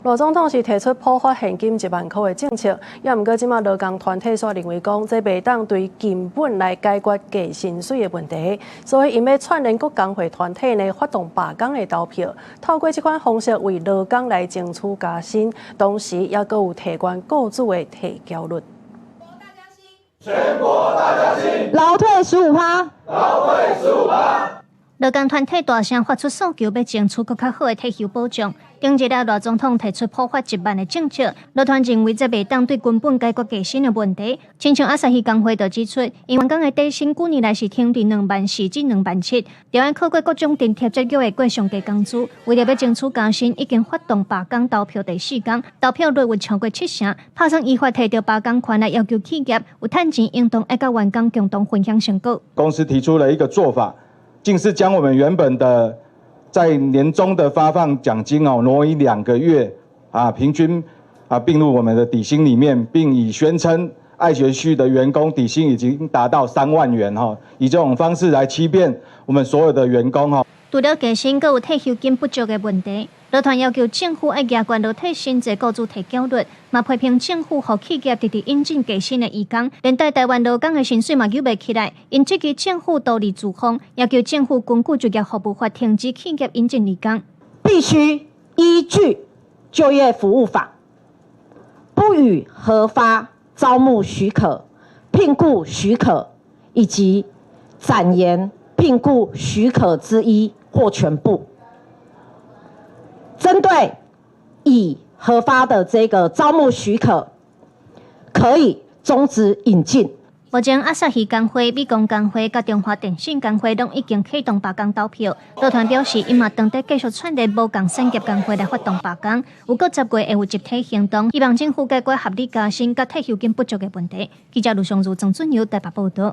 賴總統是提出普發現金1萬箍的政策，也毋過這馬勞工團體煞認為講，這袂當對根本來解決低薪水的問題，所以𪜶欲串聯各工會團體呢，發動罷工的投票，透過這款方式為勞工來爭取加薪，同時也閣有提懸雇主的提繳率。全國大加薪，勞退15趴，勞退15趴。勞工團體大聲發出訴求，欲爭取閣較好的退休保障。頂日啊，賴總統提出普發一萬的政策，勞團認為這袂當對根本解決低薪的問題。親像朝日工會就指出，𪜶員工的底薪舊年來是停佇2萬4至2萬7，著愛靠過各種津貼節約會過上低工資。為著欲爭取加薪，已經發動罷工投票第四工，投票率有超過七成，拍算依法提著罷工權來要求企業有趁錢，應當愛佮員工共同分享成果。公司提出了一個做法，竟是將我們原本的在年終的發放獎金哦，挪移2個月啊，平均啊併入我們的底薪裡面，並以宣稱愛學旭的員工底薪已經達到3萬元哈，以這種方式來欺騙我們所有的員工哈。除了加薪，閣有退休金不足的問題。勞團要求政府愛加懸勞退薪濟雇主提繳率，嘛批評政府予企業直直引進低薪的移工，連帶台灣勞工的薪水嘛扭袂起來。𪜶質疑政府獨立自封，要求政府根據就業服務法停止企業引進移工。必須依據就業服務法，不予核發招募許可、聘僱許可以及展延聘僱許可之一或全部。針對已核發的這個招募許可，可以終止引進。目前，朝日工會、美光工會佮中華電信工會攏已經啟動罷工投票。勞團表示，𪜶嘛當佇繼續串聯無仝產業工會來發動罷工，有閣10月會有集體行動，希望政府解決合理加薪佮退休金不足的問題。記者盧尚如、曾俊友台北報導。